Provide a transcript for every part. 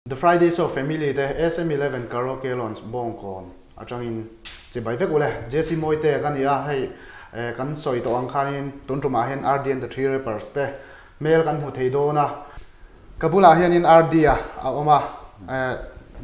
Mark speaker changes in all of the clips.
Speaker 1: The Friday Show Family te SM 11 Karaoke Lounge Bawngkawn atangin chibai vek ule. JC Mawite ka ni a, hei kan sawi tawh ang khanin tun tumah hian RD and the Three Rappers te hmel kan hmu thei dawn a. Ka bulah hianin RD a a awm a,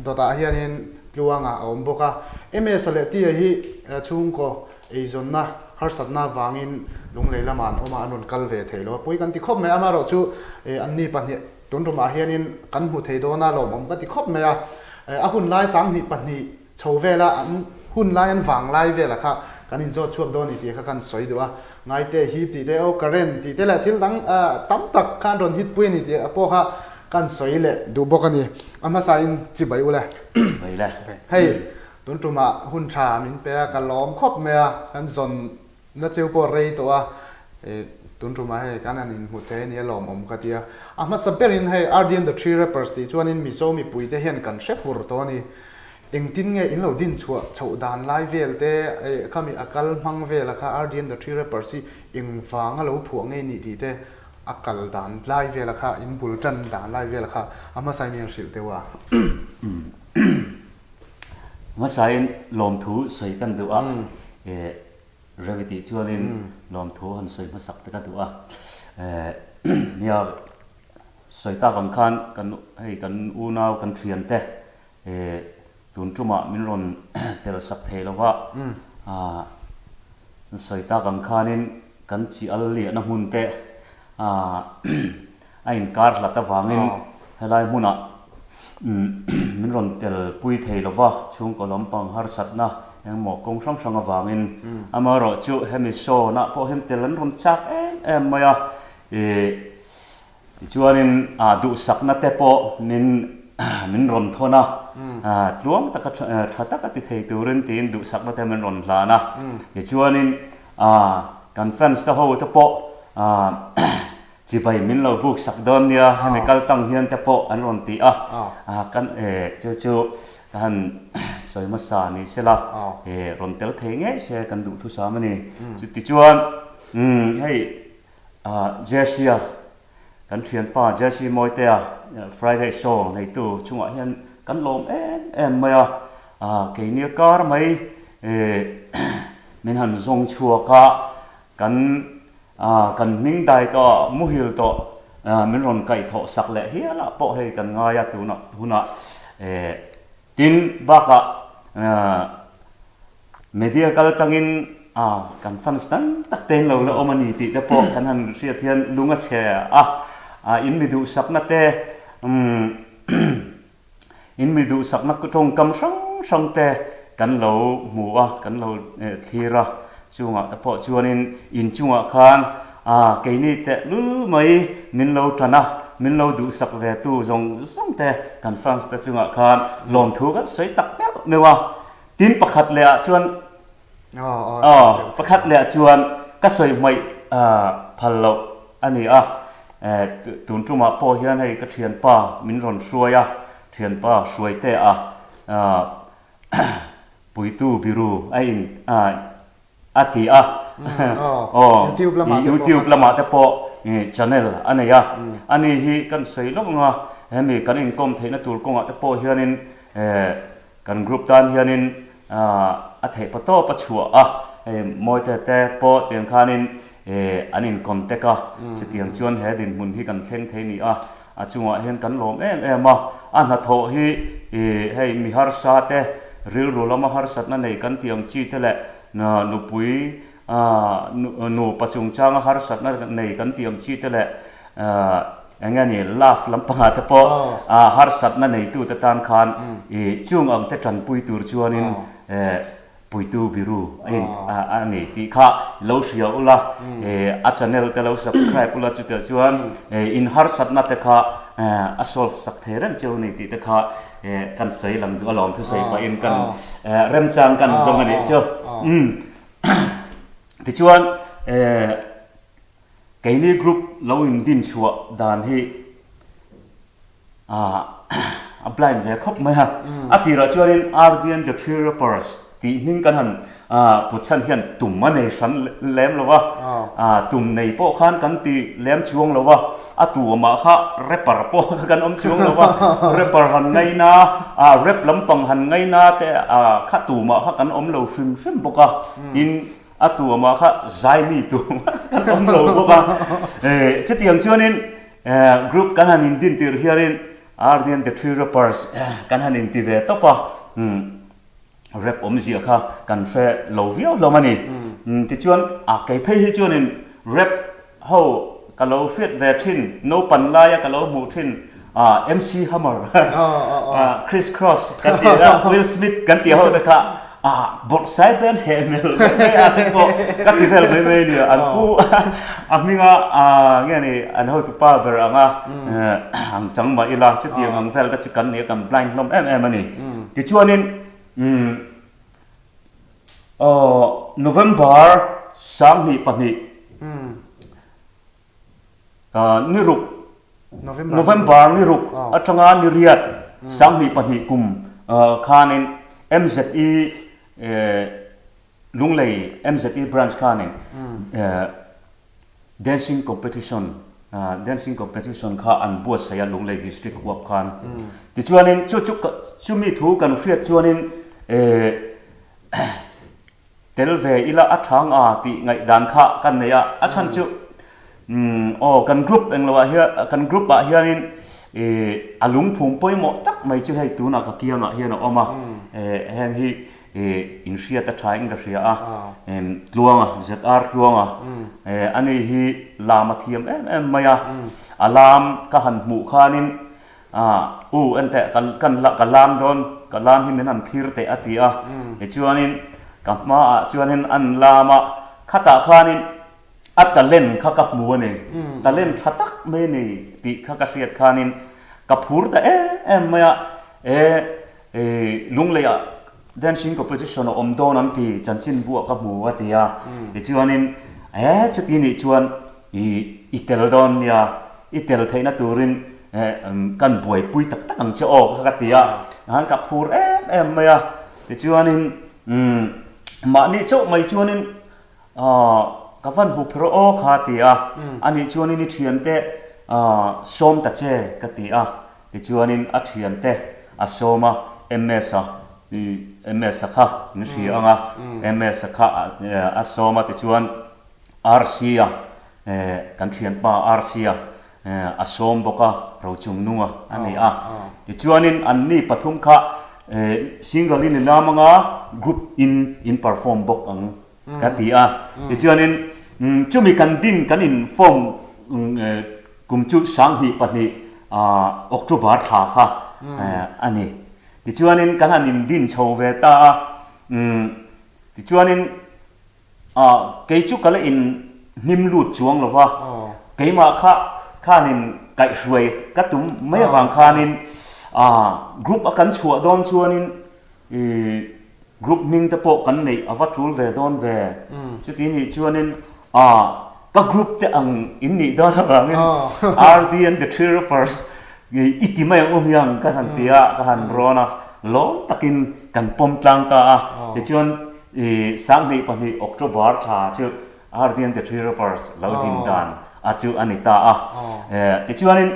Speaker 1: dawtah hianin Tluanga a awm bawk a. MS-a leh Tia hi chhungkaw eizawnna harsatna vangin Lunglei lamah an awm a, an rawn kal ve thei lo a. Pui kan ti khawp mai, amaherawhchu anni pahnih Tun tumah hianin kan hmu thei dawn a lawmawm ka ti khawp mai a, a hun lai 22 chho vela an hun lai an vang lai vela kha kan inzawt chhuak dawn ni tih kha kan sawi duh a, ngaite hip tih te aw current tih te leh thil dang tam tak kha an rawn hit pui a ni tih pawh kha kan sawi leh duh bawk a ni. A hmasain chibai u le.
Speaker 2: Chibai le.
Speaker 1: Hei tun tumah hun tha min pe a ka lawm khawp mai a, kan zawn Na cheu pawh rei tawh a, tun tumah hei kan han inhmu thei a nia lawmawm ka ti a. A hmasa berin hei RD and the Three Rappers tih chuanin Mizo mipuite hian kan hre fur tawh a ni. Engtin nge in lo din chhuah chhoh dan lai vel te, khami a kal hmang vela kha RD and the Three Rappers hi eng vanga lo phuah nge nih tih te, a kal dan lai vela kha, in bul tan dan lai vela kha a hmasain i han hrilh deuh a.
Speaker 2: Hmasain lawmthu sawi kan duh a. Remi tih chuanin lawmthu han sawi hmasak te ka duh a, nia sawi tak ang khan kan hei kan unau kan thian te tun tumah min rawn tel sak thei lo va, an sawi tak ang khanin kan chi al liahna hmun te a inkar hlat avangin helai hmunah min rawn tel pui thei lo va, chhungkaw lampang harsatna engmaw kawng hrang hrang avangin amaherawhchu hemi show-na pawh hian tel an rawn chak em em mai a, ih tichuanin duhsakna te pawh min min rawn thawn a, tluang taka tha taka ti thei turin tiin duhsakna te min rawn hlan a, tichuanin kan fans te ho te pawh Chibai min lo buk sak dawn nia, hemi kal tlang hian te pawh an rawn ti a, kan chu chu ka han sawi hmasa ni se la, rawn tel thei ngei se kan duh thusam a ni. Chutichuan hei Jesse-a kan thianpa Jesse Mawitea Friday Show neitu chungah hian kan lawm em em mai a, keini kar mai min han zawng chhuak a, kan Kan hming dai tawh, muhil tawh min rawn kaih thawh sak leh hial ah pawh hei kan ngai a tunah hunah tin bakah media kal tangin kan fans tam tak te in lo la awm a ni tih te pawh kan han hriat hian lung a chhe a, in mi duhsakna te In mi duhsakna tawngkam hrang hrang te kan lo hmu a, kan lo thlir a, chungah te pawh chuanin in chungah khan keini teh lul mai min lo tan a, min lo duhsak ve tu zawng zawng te kan fans te chungah khan lawmthu kan sawi tak meuh meuh a. Tin pakhat leh ah chuan Pakhat leh chuan ka sawi hmaih phal loh a ni a, tun tumah pawh hian hei ka thianpa min rawn hruai a, thianpa hruaite a puitu biru a in a ti a, YouTube lamah te pawh channel a nei a, ani hi kan sawi lawk ang a, hemi kan inkawm theihna tur kawngah te pawh hianin Kan group tan hianin a theih pa tawp a chhuah a, hei Mawite te pawh tiang khanin an in contact a, chutiang chuan he dinhmun hi kan thleng thei ni a, a chungah hian kan lawm em em a, a hnathawh hi hei mi harsa te rilru lama harsatna nei kan tih ang chi te leh nupui nupa chungchanga harsatna nei kan tih ang chi te leh Eng nge ni, love lampangah te pawh harsatna neitute tan khan i chung ang te tanpui tur chuanin puitu biru a ni tih kha lo hria ula, a channel te lo subscribe ula chutiah chuan in harsatna te kha a solve sak thei reng cheu ni tih te kha kan sawi lang duh alawm thusawi pahin kan remchang kan zawng a nih chu. Tichuan Keini group lo in din chhuah dan hi a blind ve khawp mai a. A tirah chuanin RDN The Three Rappers tih hming kan han put chhan hian tum a nei hran lem lo va, tum nei pawh khan kan ti lem chuang lo va, a tu amah kha rapper pawh kha kan awm chuang lo va, rapper han ngaina, rap lampang han ngaina te kha tumah kha kan awm lo hrim hrim bawk a, tin a tu amah kha zaimi tumah kan awm lo bawk a, chutiang chuanin group kan han indin tirh hianin Ardian the Three Rappers kan han inti ve tawp a. Rap awmzia kha kan hre lo viau hlawm a ni. Tichuan a kei phei hi chuanin rap ho ka lo hriat ve thin, naupan laia ka lo hmuh thin MC Hammer, Criss Cross kan tih a, Will Smith kan tih ho te kha bawrh sai ben heh hmel mai mai a te pawh ka ti vel mai mai a nia. An pu a hminga nge ni an hotupa ber anga ang chang mah ila chutiang ang vel te chu kan nia kan blind hlawm em em a ni. Tichuanin umm aw November 22 ni ruk November ni ruk atanga ni riat 22 kum khanin MZE Lunglei MZE branch khanin Dancing competition Dancing competition kha an buatsaih a Lunglei District huap khan. Tichuanin chu chu chumi thu kan hriat chuanin tel ve ila a thang a tih ngaihdan kha kan nei a. A chhan chu aw kan group englo ah hian kan group ah hianin a lungphum pawimawh tak mai chu hei tunah ka kiangah hian a awm a. Heng hi I inhriat a tha in ka hria a, Tluanga, ZR Tluanga, ani hi lam a thiam em em mai a, a lam ka han hmuh khanin u enteh ka lam dawn, ka lam hi min han thlir teh a ti a, tichuanin ka hmaah chuanin an lam a, khatah khanin a talent kha ka hmu a ni, talent tha tak mai a ni tih kha ka hriat khanin ka phur ta em em mai a, e. Lungleiah dancing competition a awm dawn an ti, chanchinbuah ka hmu a ti a. Tichuanin he chuti nih chuan i i tel dawn nia, i tel theihna turin kan buaipui tak tak ang che aw kha ka ti a. Khan ka phur em em mai a. Tichuanin mahni chauh mai chuanin ka van hmu pher aw kha a ti a. Anih chuanin i thiante sawm ta che ka ti a. Tichuanin a thiante a sawm a, MS-a, MS-a kha min hria ang a, MS-a kha a sawm a, tichuan RC-a, kan thianpa RC-a a sawm bawk a, Rochungnunga a ni a. Tichuanin anni pathum kha single in i lam ang a, group in in perform bawk ang ka ti a. Tichuanin chumi kan din kan in form Kum chu 2002 October thla kha a ni. Tichuanin kan han indin chho ve ta a, tichuanin kei chu ka la in hnim lut chuang lo va, keimah kha khanin kaihhruai ka tum mai avang khanin group a kan chhuah dawn chuanin Group hming te pawh kan neih a va tul ve dawn ve. Chuti nih chuanin ah ka group te ang in nih dawn avangin RD and the Three Rappers i ti mai ang u hiang ka han ti a, ka han rawn a, lawm takin kan pawm tlang ta a. Tichuan i 22 October thla chu RD and the Three Rappers lo din dan a chu a ni ta a. Tichuanin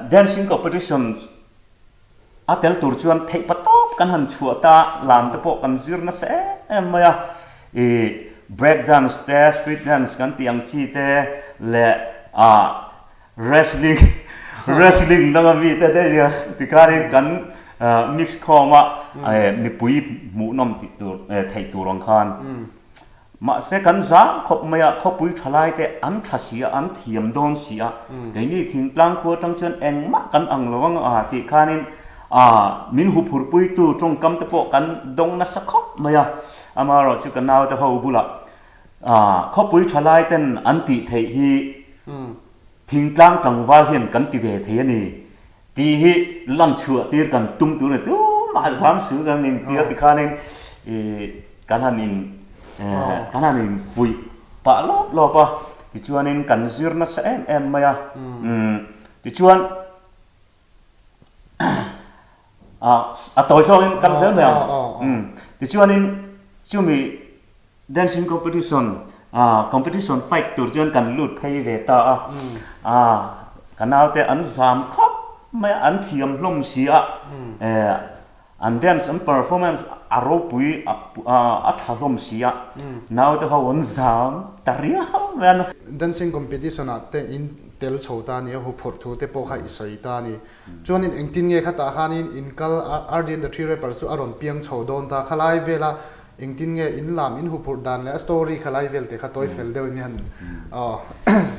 Speaker 2: dancing competition A tel tur chuan theih pa tawp kan han chhuah ta, lam te pawh kan zir nasa em em mai a. I break dance te, street dance kan tih ang chi te leh ah wrestling wrestling danga mi te te hian tikhanin kan mix khawm a, mipui hmuhnawm tih tur theih tur ang khan. Mahse kan zang khawp mai a, khawpui thalai te an tha si a, an thiam dawn si a, keini thingtlang khua atang chuan engmah kan ang lo ang a tih khanin ah min huphurhpuitu tawngkam te pawh kan dawng nasa khawp mai a, amaherawh chu ka naute ho bulah ah khawpui thalai ten an tih theih hi thingtlang tlangval hian kan ti ve thei a ni. Tih hi lan chhuah tir kan tum tur a ni. Tumah zam su kan in tir tikhanin ih kan han in kan han in fuih pah lawp lawp a. Tichuanin kan zir nasa em em mai a. Tichuan a tawi zawngin kal zel mai ang. Tichuanin chumi Dancing competition competition fight tur chuan kan lut phei ve ta a, ka naute an zam khawp mai a, an thiam hlawm si a, an dance an performance a ropui a tha hlawm si a, naute ho an zam ta riau mai a.
Speaker 1: Dancing competition ah te in tel chho ta a ni a, huphurh thu te pawh kha i sawi ta a ni. Chuanin engtin nge khatah khanin in kal RD and the Three Rappers chu a rawn piang chho dawn ta, khalai vela Engtin nge in lam in huphurh dan leh a story kha lai vel te kha tawi fel deuh in hian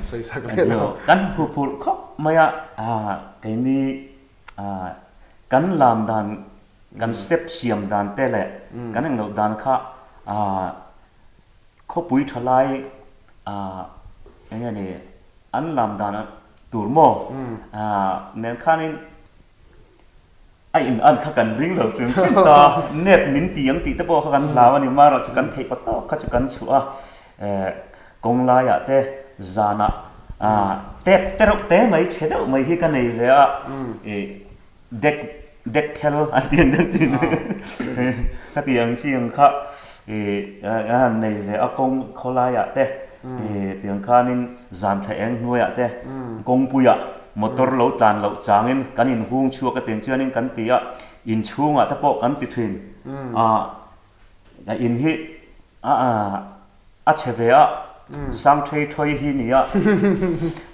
Speaker 1: sawi sak leh lo.
Speaker 2: Kan huphurh khawp mai a, keini kan lam dan, kan step siam dan te leh kan engloh dan kha khawpui tha lai eng nge ni an lam dan tur maw nen khanin A in an kha kan ring lo hrim hrim ta, nep min ti ang tih te pawh kha kan hlau a ni, marawh chu kan theih pa tawk kha chu kan chhuah a, kawng laiah te zanah tep te reuh te mai chhe deuh mai hi ka nei ve a, ih dek dek phel an ti ang deuh chin khati ang chi ang kha ih a han nei ve a kawng khawlaiah te ih tiang khanin zan thla eng hnuaiah te kawngpuiah Motor lo tlan loh changin kan inhung chhuak a tin chuanin kan ti a, inchhungah te pawh kan ti thin. A in hi a chhe ve a, sang thei thawi hi ni a,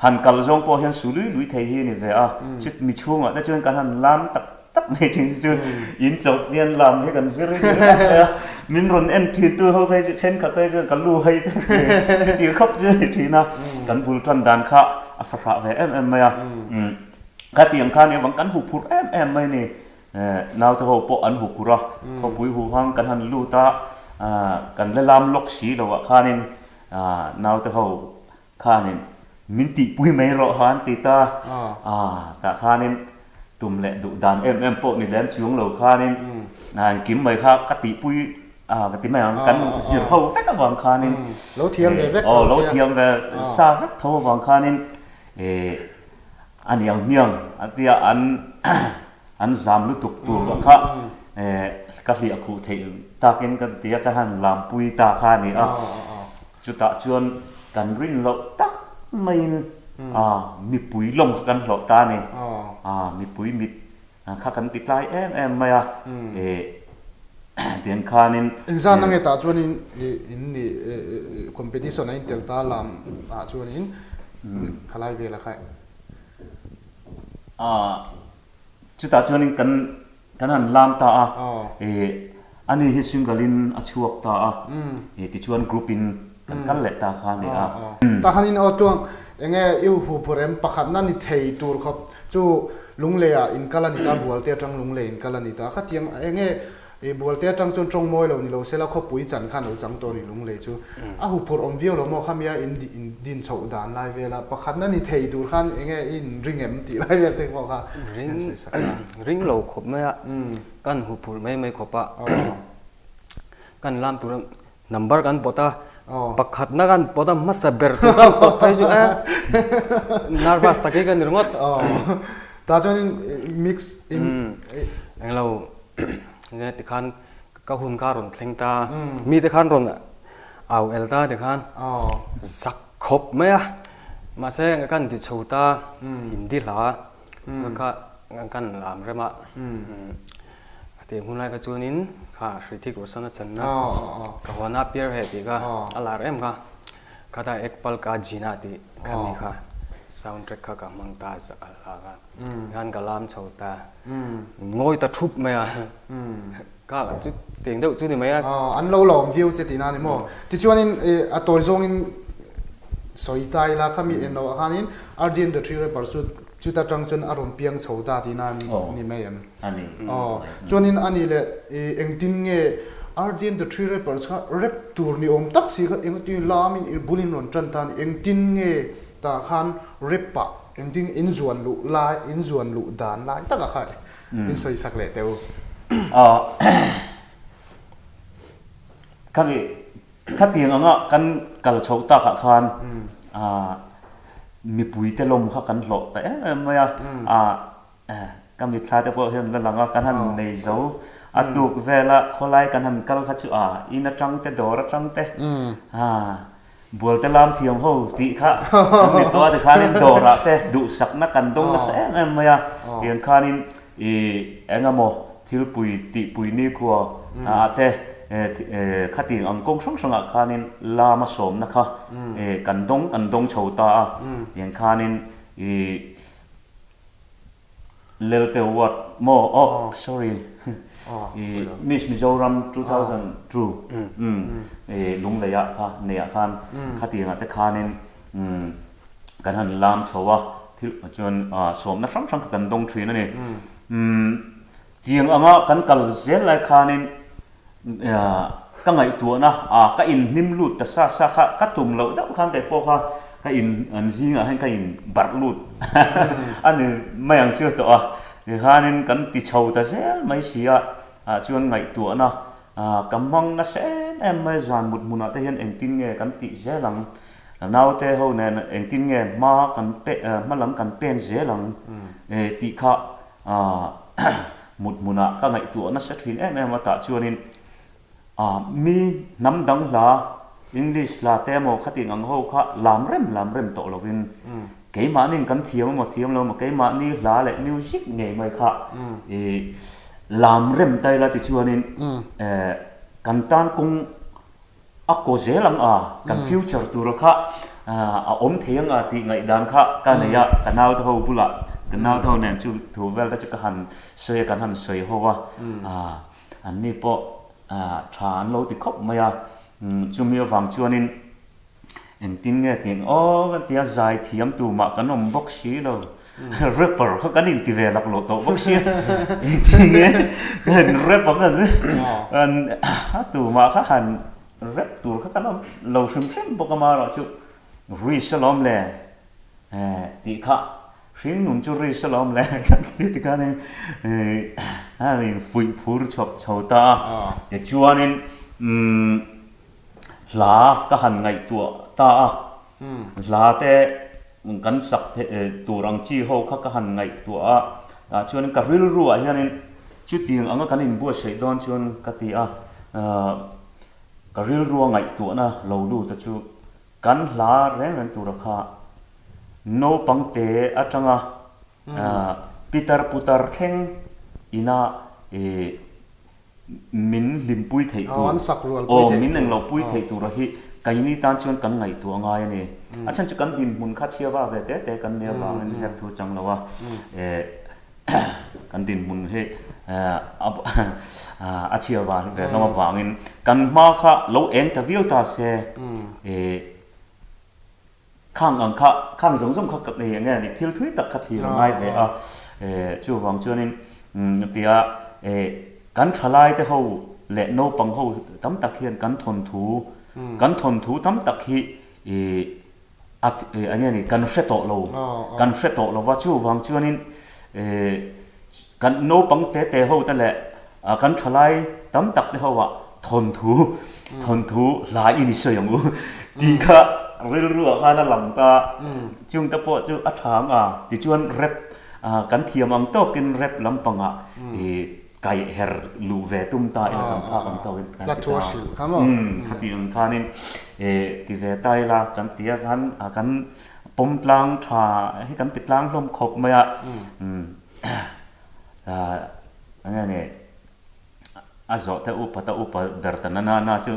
Speaker 2: han kal zawng pawh hian su lui lui thei hi ni ve a, chut mi chhungah te chuan kan han lam tak tak mai thin chu in chawp hian lam hi kan zir hi ni mai a, min rawn en thin tu ho phei chu thenkhat phei chuan ka lu hai te chuti khawp chu ni thin a, kan bul tan dan kha a fahrah ve em em mai a, khatiang khan evang kan hu phur em em mai ni, naute ho pawh an hu phur a, khawpui hu hang kan han lut a, kan la lam lawk si lo ah khanin naute ho Khanin min tihpui mai rawh ha an ti ta. Aaa tah khanin tum leh duh dan em em pawh ni lem chuang lo khanin engkim mai kha ka tihpui a ka ti mai ang kan zir ho vek avang khanin
Speaker 1: Lo thiam ve vek tho
Speaker 2: sia. Lo thiam ve sa vek tho avang khanin eh a ni ang hmiang a tia an an zam lutuk tur kha eh ka hliah khuh theih takin ka ti a ka han lampui ta kha a ni a. Chutah chuan kan rin loh tak maiin mipui lawm kha kan hlawh ta a ni. Mipui mit kha kan ti tlai em em mai a, tiang khanin.
Speaker 1: Engzan ange tah chuanin in ni competition a intel ta lam ah chuanin khalai vel a khaih.
Speaker 2: Chutah chuanin kan Kan han lam ta a, ih ani hi single in a chhuak ta a, ih tichuan group in kan kal leh ta kha a ni a.
Speaker 1: Tah khan in aw tluang eng nge i huphur em pakhatna ni thei tur khawp chu Lunglei ah in kal a ni ta, Bualte atang Lunglei in kal a ni ta, khatiang eng nge i Bualte atang chuan tawng mawi lo ni lo sela khawpui chan khan lo chang tawh a ni Lunglei chu a huphur awm viau lo maw khamia in din chhoh dan lai vel a pakhatna ni thei tur khan eng nge i in ring em tih lai vel te pawh kha
Speaker 3: Ring ring lo khawp mai a, kan hu phurh mai mai khawp a, kan lam tur number kan pawt a, pakhatna kan pawt a hmasa ber tur kan pawt phei chu e nervous tak hi ka ni ringawt.
Speaker 1: Tah chuanin mix in
Speaker 3: englo nge tikhan ka hun kha rawn thleng ta, mite khan rawn au el ta tikhan zak khawp mai a, mahse kan ti chho ta Hindi hla. Kha kan lam rem a, a tih hun lai kha chuanin kha Hrithik Roshan a channa ka huan a piar he tih kha a lar em kha, khata Ek Pal Ka Jeena tih kha mi kha sound track kha ka hmang ta a hla kha khan ka lam chho ta ngawi ta thup mai a. Ka chu teng deuh chu ni mai a.
Speaker 1: An lo la awm viau che tihna a ni maw? Tichuanin a tawi zawngin sawi ta ila khami en loh ah khanin RDN the Three Rappers chu chuta tang chuan a rawn piang chho ta tihna a ni mai em?
Speaker 2: A ni.
Speaker 1: Aw. Chuanin a ni leh engtin nge RDN the Three Rappers kha rap tur ni awm tak si kha engtin lamin bulin rawn tan ta a ni. Engtin nge tah khan rap ah engtin inzuan luh lai inzuan luh dan lai takah kha In sawi sak leh teh u.
Speaker 2: Khami khatiang anga kan kal chhoh takah khan mipui te lawm kha kan hlawh ta em em mai a. Ka mitthla te pawh hian la lang a, kan han nei zo. A tuk vela khawlai kan han kal kha chu a in atang te dawr atang te Bualte lam thiam ho tih kha kan ni tawh a tikhanin dawrah te duhsakna kan dawng nasa em em mai a, tiang khanin ih eng emaw thilpui tihpui nikhua ah te khatiang ang kawng hrang hrangah khanin lam a sawmna kha kan dawng kan dawng chho ta a, tiang khanin ih Lelte Award maw oh sorry i Miss Mizoram 2002 i Lunglei ah kha nei ah khan khatiang ah te khanin kan han lam chho a thil chuan sawmna hrang hrang kha kan dawng thin a ni. Tiang anga kan kal zel lai khanin Ka ngaihtuahna a ka inhnim lut ta sa sa kha ka tum loh deuh khan kei pawh kha ka in an zingah hian ka in barh lut a ni mai ang chu tawh a tikhanin kan ti chho ta zel mai si a ah chuan ngaihtuahna ka hmang nasa em em mai zan mut hmunah te hian engtin nge kan tih zel ang naute ho nen engtin nge hma kan pe hma lam kan pen zel ang tih kha Mut hmunah ka ngaihtuah nasa thin em em a tah chuanin mi hnam dang hla English hla te emaw khatin ang ho kha lam rem lam rem tawh lovin keimahniin kan thiam emaw thiam lo emaw keimahni hla leh music ngei mai kha i lam rem ta ila tichuanin kan tan kawng A kaw zel ang a, kan future tura kha a awm thei ang a tih ngaihdan kha ka nei a, ka naute ho bulah ka naute ho nen chu thu vel te chu ka han sawi a, kan han sawi ho a, anni pawh tha an lo ti khawp mai a, chumi avang chuanin engtin nge tih aw ka tia zai thiam tumah kan awm bawk si lo, rapper kha kan inti ve laklawh tawh bawk sia, engtin nge kan rap ang an a tumah kha han rap tur kha kan awm lo hrim hrim bawk a marawh chu risk alawm le tih kha hringnun chu risk alawm le kan ti tikhanin a infuih phur chhawp chho ta a tichuanin umm Hla ka han ngaihtuah ta a, hla te kan sak tur ang chi ho kha ka han ngaihtuah a, tah chuan ka rilru ah hianin chutiang anga kan inbuatsaih dawn chuan ka ti a, ka rilrua ngaihtuahna lo lut a chu kan hla reng reng tura kha naupang te atanga pitar putar thleng ina ih Min hlimpui theih tur, aw min englo pui theih tura hi keini tan chuan kan ngaihtuah ngai a ni. A chhan chu kan dinhmun kha chhiava ve te te kan nia vangin hriat thu chang lo a, kan dinhmun hi a chhiava ve hlawm avangin kan hma kha lo eng ta viau ta se, Khang ang kha, khang zawng zawng kha ka nei ang e ni, thil thui tak kha thlir a ngai ve a, chuvang chuanin tia kan thalai te ho leh naupang ho tam tak hian kan thawnthu, kan thawnthu tam tak hi a eng nge ni kan hre tawh lo, kan hre tawh lo va, chuvang chuanin Kan naupang te te ho te leh kan thalai tam tak te ho ah thawnthu thawnthu hla i ni sawi ang u tih kha rilru ah khan a lang ta chung te pawh chu a tha ang a tichuan rap kan thiam ang tawkin rap lampang ah i kaih her luh ve tum ta ila kan phak ang tawkin kan ti ta khati ang khanin ti ve ta ila kan ti a khan kan pawm tlang tha hi kan ti tlang hlawm khawp mai a. Enge ni a zawh te upa ta upa ber ta na na na chu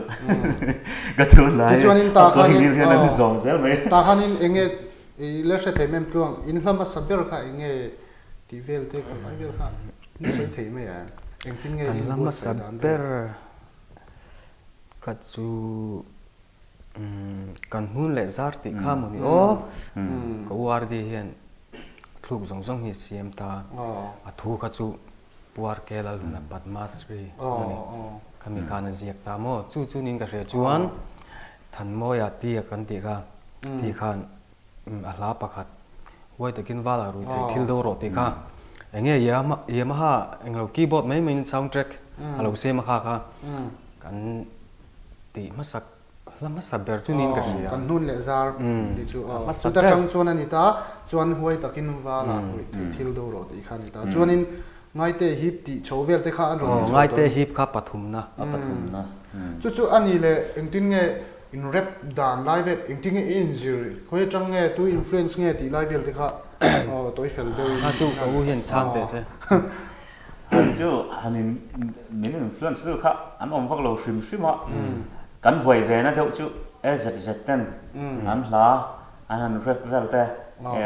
Speaker 2: ka thu lai
Speaker 1: Tichuanin ta
Speaker 2: a
Speaker 1: khanin
Speaker 2: ngil hian an zawm zel mai.
Speaker 1: Ta khanin enge i la hre thei mai em tluang in hla hmasa ber kha enge tih vel te kha lai vel kha in sawi thei mai em? Engtin nge
Speaker 3: Kan
Speaker 1: in
Speaker 3: hla hmasa
Speaker 1: buatsaih dan vel?
Speaker 3: ber kha chu Kan hmun leh zar tih kha maw ni aw, ka URD hian thluk zawng zawng hi a siam ta, a thu kha chu Pu RK Lalhuna Padmasri a ni, khami khan a ziak ta maw, chu chu niin ka hria chuan Thanmawia tia kan tih kha tih khan a hla pakhat huai takin vala rui thei thil do rawh tih kha eng nge Yamaha englo keyboard mai maiin sound track a lo siam a kha kha kan Tih hmasak hla hmasa ber chu niin ka hria.
Speaker 1: Kan hnun leh zar tih chu aw. Chuta tang chuan a ni ta, chuan huai takin vala ruih theih thil do rawh tih kha a ni ta. Chuanin. Ngaite hip tih chho vel te kha an rawn ni chho tawh.
Speaker 3: Ngaite hip kha pathumna.
Speaker 2: A pathumna.
Speaker 1: Chu chu a ni leh engtin nge in rap dan lai vel engtin nge i inzir khawi atang nge tu influence nge tih lai vel te kha tawi fel deuh in.
Speaker 3: A chu ka u hian chhang teh che.
Speaker 2: Han chu han in min influence tu kha an awm vak lo hrim hrim a, kan huai ve na deuh chu AZZ ten an hla an han rap vel te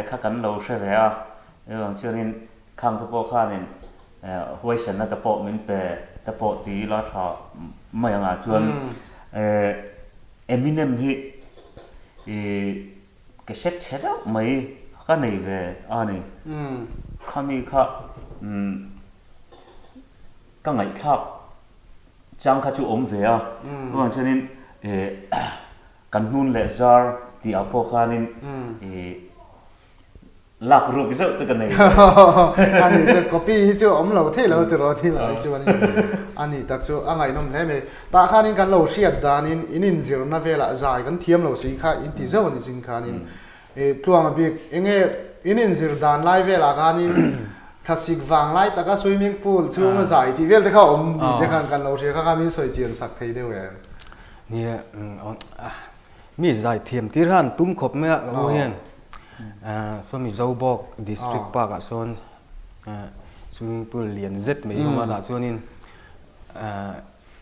Speaker 2: kha kan lo hre ve a, chuvang chuanin Khang te pawh khanin huaisenna te pawh min pe te pawh ti ila tha mai ang ah chuan Eminem hi i ke hret chhe deuh mai ka nei ve a ni. Khami kha ka ngaihthlak chang kha chu awm ve a, chuvang chuanin kan hnun leh zar tih ah pawh khanin i Lak ruk zeuh chu ka nei ve.
Speaker 1: A nih chu copy hi chu awm lo thei lo tiraw thil ah hi chuan a nih tak chu a ngaihnawm hle mai. Tah khanin kan lo hriat danin in inzirna velah zai kan thiam lo si kha in ti zeuh a ni chin khanin tluanga bik enge in inzir dan lai velah khanin thlasik vang lai taka swimming pool chhunga zai tih vel te kha awm ni te khan kan lo hria kha kha min sawi chian sak thei deuh em?
Speaker 3: Nia Mi zai thiam tir kha an tum khawp mai a ka u hian sawn Mizo bawk district park ah sawn swimming pool lian zet mai a awm a tah chuanin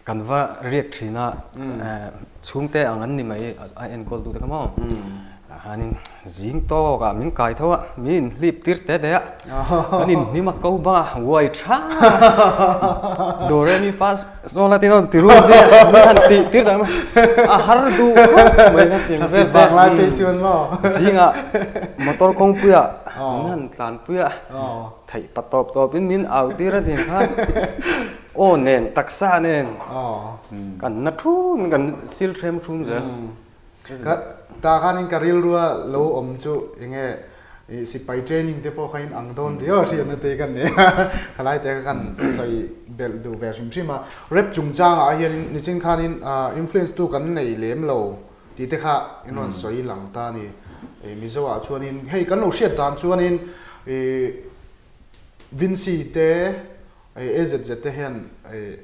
Speaker 3: kan va riak thin a chhungte ang an ni mai a enkawl tute kha maw tah hianin zing tawk ah min kai tho a min inhlip tir teh teh a kan inhnim a ko bang a uai tha do re mi fa Saw la tin awn ti ru te min han tih tir tak a har duh khawp mai kha ti
Speaker 1: vel vang lai phei chuan maw
Speaker 3: zingah motor kawngpuiah min han tlan pui a theih pa tawp tawp in min au tir a ti khan aw nen taksa nen kan na thum kan sil thlem thum zel.
Speaker 1: Ka tah khanin ka rilrua lo awm chu enge ih sipai training te pawh kha in ang dawn riau a hriatna te ka nei a, khalai te kha kan sawi belh duh ve hrim hrim a. Rap chungchangah hianin nichin khanin influence tu kan nei lem lo tih te kha in rawn sawi lang ta a ni. Ih Mizo ah chuanin hei kan lo hriat dan chuanin ih Vincy te AZZ te hian ih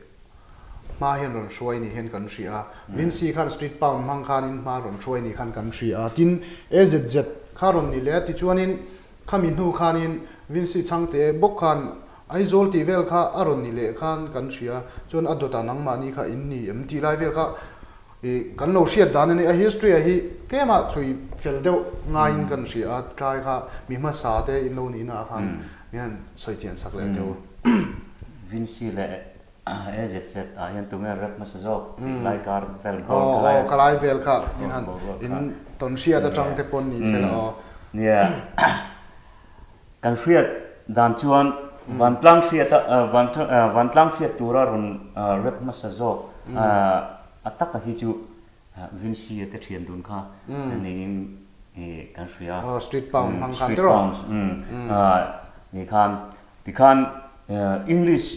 Speaker 1: Hma hian rawn hruai ni hian kan hria a, Vincy khan street pound hmang khanin hma rawn hruai ni khan kan hria a, tin AZZ kha rawn ni leh a, tichuanin khami hnu khanin Vincy chhangte bawk khan Aizawl tih vel kha a rawn ni leh khan kan hria, chuan a dawtah nangmahni kha in ni em tih lai vel kha ih kan lo hriat dan a ni, a history ah hi tlema chhui fel deuh ngaiin kan hria a, tlai kha mi hmasa te in lo nihna ah khan min han sawi chian sak leh teh u.
Speaker 2: Vincy leh AZZ ah hian tunge rep hmasa zawk tih lai kar vel bawr kha lai
Speaker 1: Aw ka lai vel kha min han in tawn hriat atang te pawn ni se la aw.
Speaker 2: Nia kan hriat dan chuan vantlang hriat a vantlang hriat tura rawn rep hmasa zawk a taka hi chu Vincy a te thian dun kha niin kan hria.
Speaker 1: Aw street pound hmang khan
Speaker 2: tiraw. Street pounds ni khan Tikhan English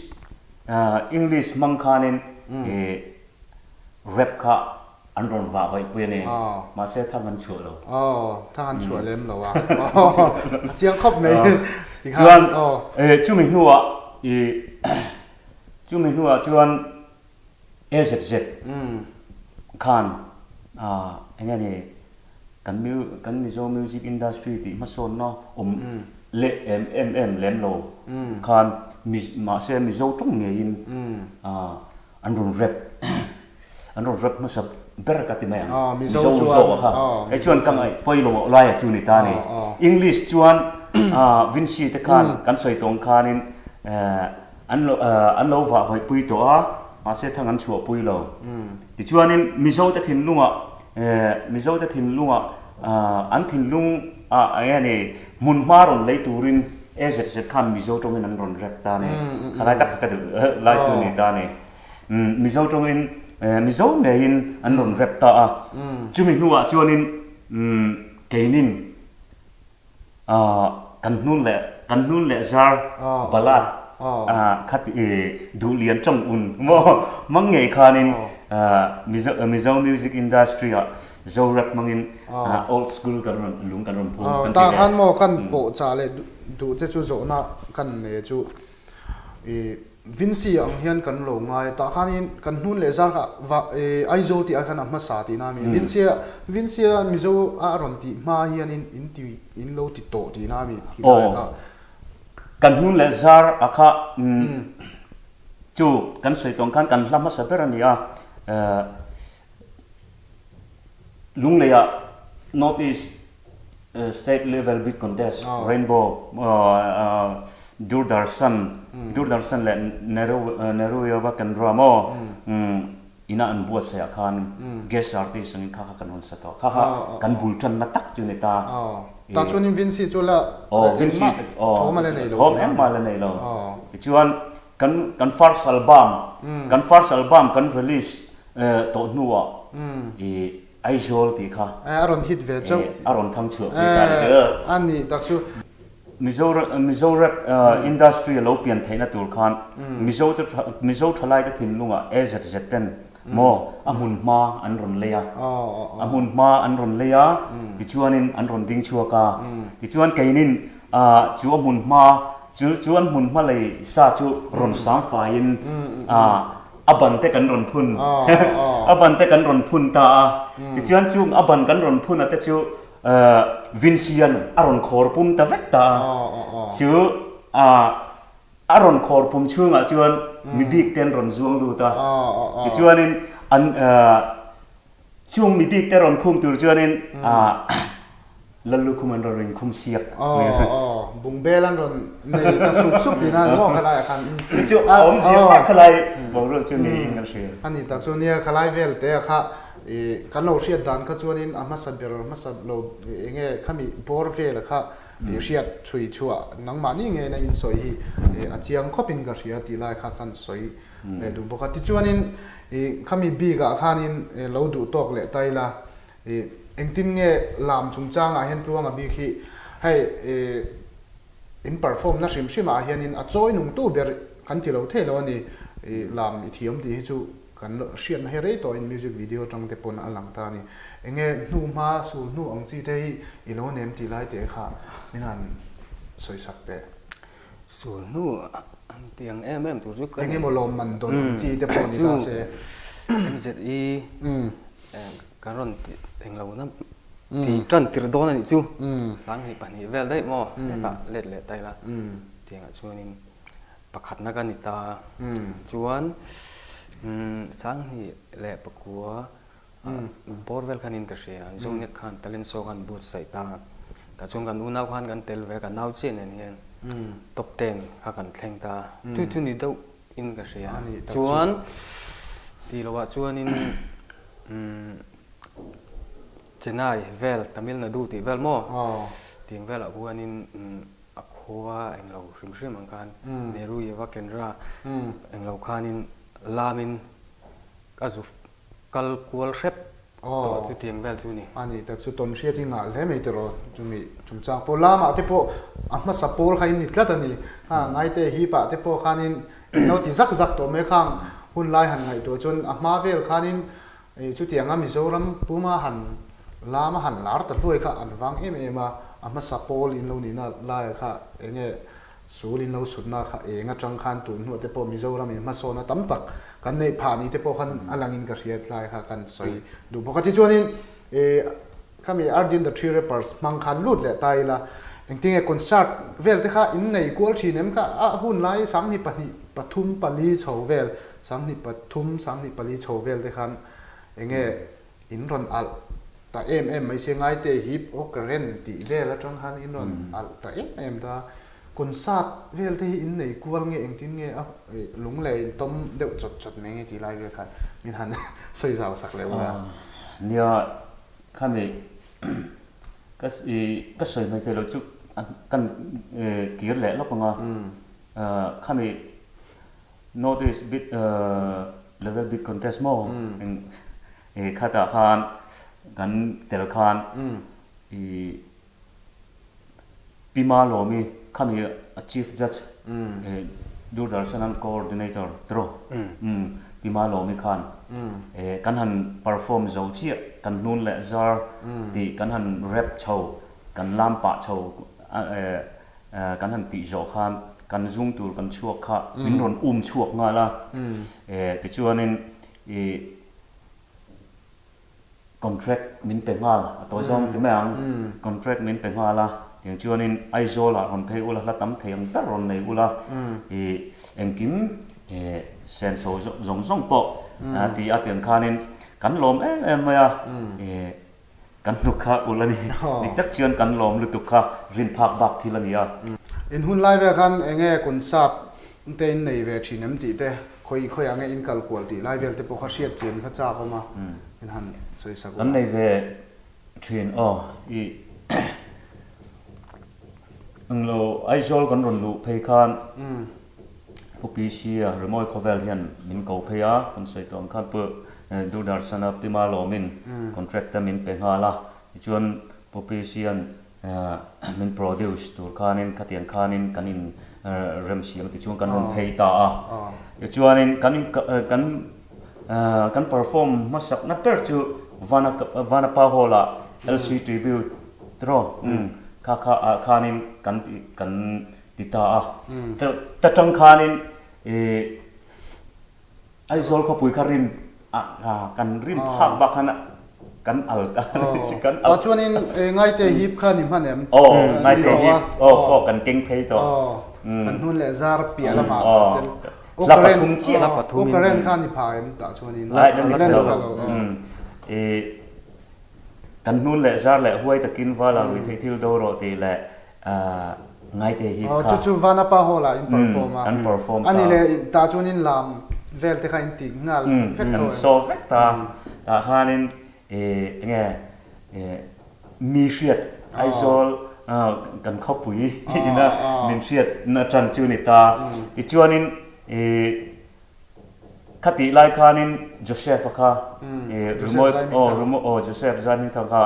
Speaker 2: English hmang khanin rap kha an rawn vah vaih pui a ni. Mahse thang an chhuah lo.
Speaker 1: Aw, thang an chhuah lem lo a. A chiang khawp mai.
Speaker 2: Chuan chumi hnuah chumi hnuah chuan AZZ khan eng nge ni kan kan Mizo music industry tih hmasawnna awm leh em em em lem lo khan mahse Mizo tawng ngeiin an rawn rap an rawn rap hmasa ber ka ti mai ang Mizo zawk kha hei chuan ka ngaih pawimawh laia chu ni ta a ni English chuan Vincy te khan kan sawi tawng khanin An lo an lo vah vawihpui tawh a, mahse thang an chhuahpui lo. Tichuanin Mizote thinlungah Mizote thinlungah an thinlung ah eng nge ni hmunhma rawn lei turin AZZ khan Mizo tawngin an rawn rep ta a ni. Khalai tak kha ka duh lai chu a ni ta a ni. Mizo tawngin Mizo ngeiin an rawn rep ta a. Chumi hnuah chuanin keinin Kan hnun leh kan hnun leh zar ballad kha duh lian tawng un maw mang ngei khanin Mizo Mizo music industry ah Zo rap hmangin old school kan rawn lung kan rawn phum kan ti
Speaker 1: Tah khan maw kan pawh chah leh duh che chu zawhna kan nei chu. I Vincy ang hian kan lo ngai a, tah khanin kan hnun leh zar kha va i Aizawl tih ah khan a hmasa tihna a mi. Vincy a Vincy a Mizo a a rawn tih hma hianin in ti in lo ti tawh tihna a mi khi lai
Speaker 2: Aw
Speaker 1: kha.
Speaker 2: Kan hnun leh zar a kha chu kan sawi tawng khan kan hla hmasa ber a ni a, Lungleiah North East State Level Beat Contest Rainbow Doordarshan Doordarshan leh Nehru Yuva Kendra maw ina an buatsaih ah khan guest artist angin kha kha kan rawn sa tawh. Kha kha kan bul tanna tak chu ni ta.
Speaker 1: Tah chuanin Vincy chu la engmah thawm a la nei lo
Speaker 2: Thawm engmah a la nei lo. Tichuan kan kan first album kan first album kan release tawh hnuah i Aizawl tih kha
Speaker 1: a rawn hit ve chauh
Speaker 2: a rawn thang chhuah pui ta ni
Speaker 1: e a ni tak chu.
Speaker 2: Mizo Mizo rap industry a lo pian theihna tur khan Mizo te Mizo thalai te thinlungah AZZ ten maw a hmun hma an rawn lei a a hmun hma an rawn lei a tichuanin an rawn ding chhuak a tichuan keinin chu a hmun hma Chu chu an hmun hma lei sa chu rawn sang faiin a ban te kan rawn phun a ban te kan rawn phun ta a. Tichuan chung a ban kan rawn phun a te chu Vincian a rawn khawr pum ta vek ta a. Chu a rawn khawr pum chhungah chuan mi bik te an rawn zuang lut a. Tichuanin an Chung mi bik te rawn khum tur chuanin Lallukhum an rawn rin khum siak.
Speaker 1: Aw aw, bungbel an rawn nei ta sup sup tihna a ni maw khalai ah khan.
Speaker 2: Chu chu a awmzia ber khalai boruak chu niin kan hria.
Speaker 1: A ni tak chu nia khalai vel te ah kha i kan lo hriat dan kha chuanin a hmasa ber hmasa lo enge khami bawr vel ah kha i hriat chhui chhuah nangmahni ngeina in sawi hi a chiang khawpin ka hria tih lai kha kan sawi leh duh bawk a. Tichuanin ih khami bik ah khanin lo duh tawk leh ta ila ih engtin nge lam chungchangah hian Tluanga bik hi hei ih in perform na hrim hrim ah hianin a chawi nung tu ber kan ti lo thei lo a ni. Ih lam i thiam tih hi chu kan hriatna hi rei tawhin music video atang te pawn a lang ta a ni. Enge hnu hma sul hnu ang chi te hi i lo nem tih lai teh kha min han sawi sak teh.
Speaker 3: Sul hnu an ti ang em em tur chu ka
Speaker 1: Eng emaw lawm man dawn ang chi te pawh ni ta se.
Speaker 3: MZE kan rawn ti eng lo na ti tan tir dawn a nih chu. Sanghnih pahnih vel daih maw hetah let leh ta ila tiangah chuanin pakhatna ka ni ta. Chuan sanghnih leh pakua Bawr vel khan in ka hria, Zoniak khan talent show khan buatsaih ta a, tah chuan kan unau khan kan tel ve a, kan nau chiah nen hian top ten kha kan thleng ta a, chu chu ni deuh in ka hria. Chuan tih loh ah chuanin Chennai vel Tamil Nadu tih vel maw tiang velah khuanin a khua englo hrim hrim ang khan Nehru Yuva Kendra englo khanin lamin ka zu Kal kual hrep tawh chu tiang vel chu ni.
Speaker 1: A ni tak chu tawn hriat hi ngah hle mai tiraw chumi chungchang pawh lamah te pawh a hmasa pawl kha in ni tlat a ni. Kha ngaite hip ah te pawh khanin in lo ti zak zak tawh mai khang hun lai han ngaihtuah chuan a hma vel khanin chutianga Mizoram puma han lama han lar ta hluai kha an vang em em a, a hmasa pawl in lo nihna laiah kha enge Sul in lo sutna kha eng atang khan tun hnuah te pawh Mizoram in hmasawna tam tak kan neih phah ni te pawh khan a langin ka hriat lai kha kan sawi duh bawk a. Tichuanin ih khami Arjun the Tree Rappers hmang khan lut leh ta ila engtinge concert vel te kha in nei kual thin em kha a hun lai sanghnih pahnih pathum pali chho vel sanghnih pathum sanghnih pali chho vel te khan enge In rawn alh ta em em mai se ngaite hip aw current tih vel atang khan in rawn alh ta em em ta. Concert vel te hi in nei kual nge engtin nge a lung leh in tawm deuh chawt chawt mai nge tih lai vel khan min han sawi zau sak leh ula.
Speaker 2: Nia khami ka ka sawi hmai thei lo chu kan kir leh lawk anga khami North East bit level bit contest maw eng eh khatah khan kan tel khan ih Pi Malawmi khami a chief judge eh Doordarshan coordinator tiraw Pi Malawmi khan eh kan han perform zo chiah kan hnun leh zar tih kan han rap chho kan lam pah chho eh kan han tih zawh khan. kan zung tur kan chhuak kha min rawn um chhuak nghal a. Tichuanin ih Contract min pe nghal a tawi zawng ti mai ang. Contract min pe nghal a, tiang chuanin Aizawlah rawn phei ula, hla tam thei ang ber rawn nei ula, ih engkim senso zawng zawng pawh a ti a, tiang khanin kan lawm em em mai a, ih kan hnuk kha ulh a ni. Dik tak chuan kan lawm lutuk kha rin phak bak thil a ni a.
Speaker 1: In hun lai vel khan eng nge concert te in nei ve thin em tih te Khawi khawiah nge in kal kual tih lai vel te pawh kha hriat chian kha chak awm a, in han sawi sak
Speaker 2: Kan nei ve thin aw i englo Aizawl kan rawn luh phei khan Pu PC a Rimawi khawvel hian min ko phei a, kan sawi tawh ang khan Pu Doordarshan a Pi Malawmin contract te min pe nghal a, tichuan Pu PC an Min produce tur khanin khatiang khanin kan in rem siam tichuan kan rawn phei ta a. Tichuanin kan kan kan perform hmasakna ber chu Vana Vanapa Hall ah LC Tribute tiraw kha kha ah khanin kan kan ti ta a. Ta tang khanin ih Aizawl khawpui kha rim ah kan rim phak bak khan kan al ta
Speaker 1: kan al. Tah chuanin Ngaite hip kha ni hman em?
Speaker 2: Aw Ngaite hip aw pawh kan keng phei tawh.
Speaker 1: Aw kan hnun leh zar piah lamah
Speaker 2: ten hla pathum chiah
Speaker 1: hla pathum in Current kha ni pha em tah chuanin
Speaker 2: la ni pha lo i kan hnun leh zar leh huai takin vala ruithei thil do rawh tih leh Ngaite hi kha.
Speaker 1: Chu chu Vanapa Hall ah in perform
Speaker 2: a. Kan perform ta.
Speaker 1: Ani leh tah chuan in lam vel te kha in tih nghal vek
Speaker 2: tawh em? Kan saw vek ta. Tah khanin enge mi hriat Aizawl kan khawpui ina min hriat na tan chu ni ta. Tichuanin Khatih lai khanin Joseph-a kha rimawi aw rimawi aw Joseph Zaihmingthanga kha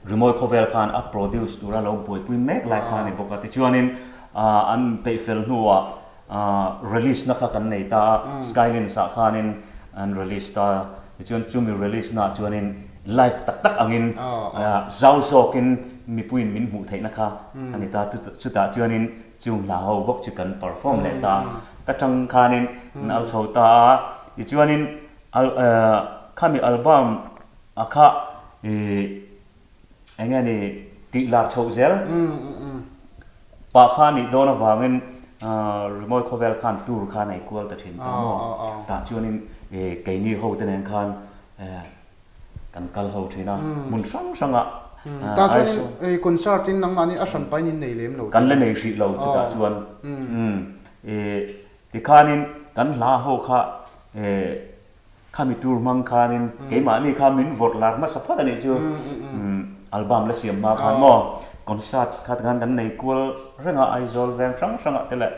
Speaker 2: rimawi khawvel khan a produce tura lo buaipui mek lai kha a ni bawk a. Tichuanin an peih fel hnuah release na kha kan nei ta a, Skylines ah khanin an release ta a. Tichuan chumi release naah chuanin live tak tak angin zau zawkin mipuiin min hmuh theihna kha a ni ta. Chutah chuanin Chung hla ho bawk chu kan perform leh ta ka tang khanin an al chho ta a, tichuanin khami album a kha ih eng nge ni tih lar chhoh zel pah kha nih dawn avangin rimawi khawvel khan tour kha nei kual ta thin ta maw tah chuanin keini ho te nen khan Kan kal ho thin a, hmun hrang hrang ah.
Speaker 1: Tah chuan concert in nangmahni a hran pain in nei lem lo.
Speaker 2: Kan la nei hrih lo chutah chuan tikhanin kan hla ho kha khami tur hmang khanin keimahni kha min vawrh lar hmasa phawt a nih chu album la siam hma khan maw concert kha tikhan kan nei kual reng a Aizawl veng hrang hrang ah te leh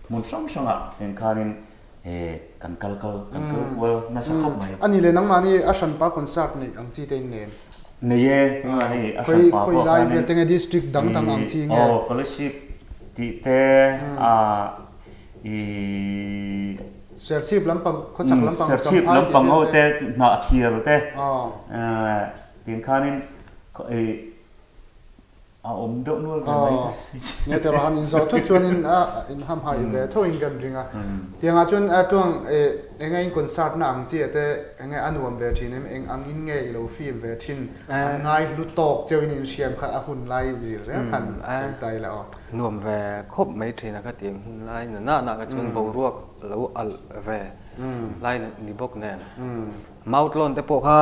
Speaker 2: hmun hrang hrang ah engkhanin He kan kal kal kan kal kual nasa khawp mai.
Speaker 1: A nih leh nangmah nih a hranpa concert neih ang chi te in nem?
Speaker 2: Nei e, nangmah nih a hranpa pawh
Speaker 1: khawi lai vel te nge district dang dang ang chi nge?
Speaker 2: Aw scholarship tih te a i
Speaker 1: Serchhip lampang khawchhak lampang
Speaker 2: Serchhip lampang ho te hnah thiar te tin khanin i A awm deuh nual ve mai ka si.
Speaker 1: Nge teh han inzawh thut chuanin a inhamhaih ve tho in kan ring a. Tiangah chuan tuang enge in concert na ang chiah te enge a nuam ve thin em eng ang in nge i lo feel ve thin an ngai hlu tawk cheu in inhriam kha a hun lai zir reng khan sawi ta ila aw.
Speaker 3: Nuam ve khawp mai thin a khatiang hun lai na na na kha chuan boruak lo alh ve lai ni bawk nen. Mautlawn te pawh kha